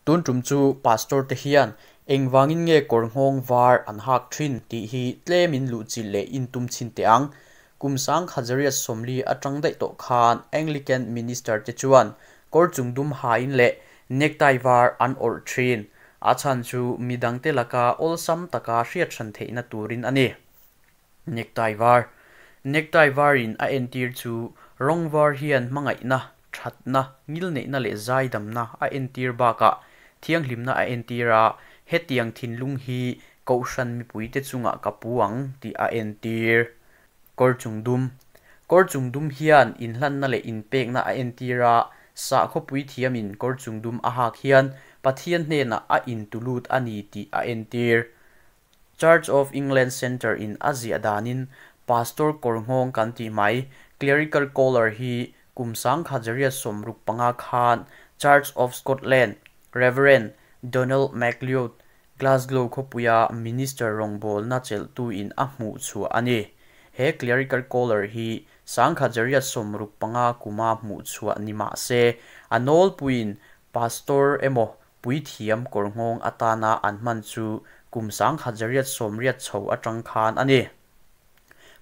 Tun tum chu Pastor te hian engvangin nge kawr nghawng var an hak thin tih hi tlemin luhchilh leh intum chhin teh ang. Kum 1840 atang daih tawh khan Anglican Minister te chuan kawr chung dum hain leh necktie var an awrh thin. A chhan chu midangte laka awlsam taka hriat hran theihna turin a ni. Necktie var. Necktie varin a entir chu rawng var hian hmangaihna, thatna, ngilneihna leh zaidamna a entir bakah thianghlimna a entir a, hetiang thinlung hi kohhran mipuite chungah ka pu ang tih a entir. Kawr chung dum. Kawr chung dum hian inhlanna leh inpekna a entir a, sahkhawpui thiamin kawr chung dum a hak hian Pathian hnenah a intulut a ni tih a entir. Church of England Centre in a ziah danin Pastor kawr nghawng kan tih mai, clerical collar hi kum 1865 khan Church of Scotland Reverend Donald MacLeod, Glasgow khawpuia minister rawngbawlna chelhtuin a hmuh chhuah a ni. He clerical collar hi 1865 kuma hmuh chhuah ni mah se, a nawlpuiin Pastor emaw puithiam kawr nghawng atana an hman chu kum 1880 chho atang khan a ni.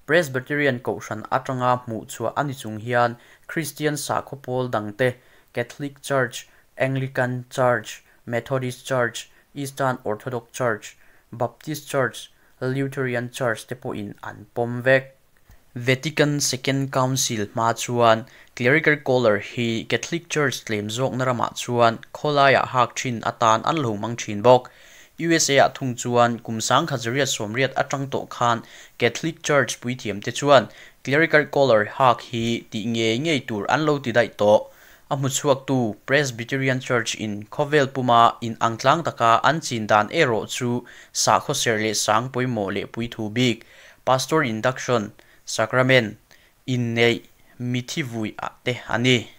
Presbyterian kohhran atanga hmuh chhuah a ni chung hian Kristian sakhaw pawl dangte Catholic Church, Anglican Church, Methodist Church, Eastern Orthodox Church, Baptist Church, Lutheran Church te pawhin an pawm vek. Vatican Second Council hma chuan clerical collar hi Catholic Church tlem zawkna ramah chuan khawlaiah hak thin atan an lo hmang thin bawk. USA ah thung chuan kum 1880 atang tawh khan Catholic Church puithiam te chuan clerical collar hak hi tih ngei ngei tur an lo ti daih tawh. A hmuchhuaktu Presbyterian Church in khawvel puma in ang tlang taka an chin dan erawh chu sakhaw serh leh sang pawimawh leh puithu bik, Pastor Induction, Sacrament, inneih, mithi vui ah te a ni.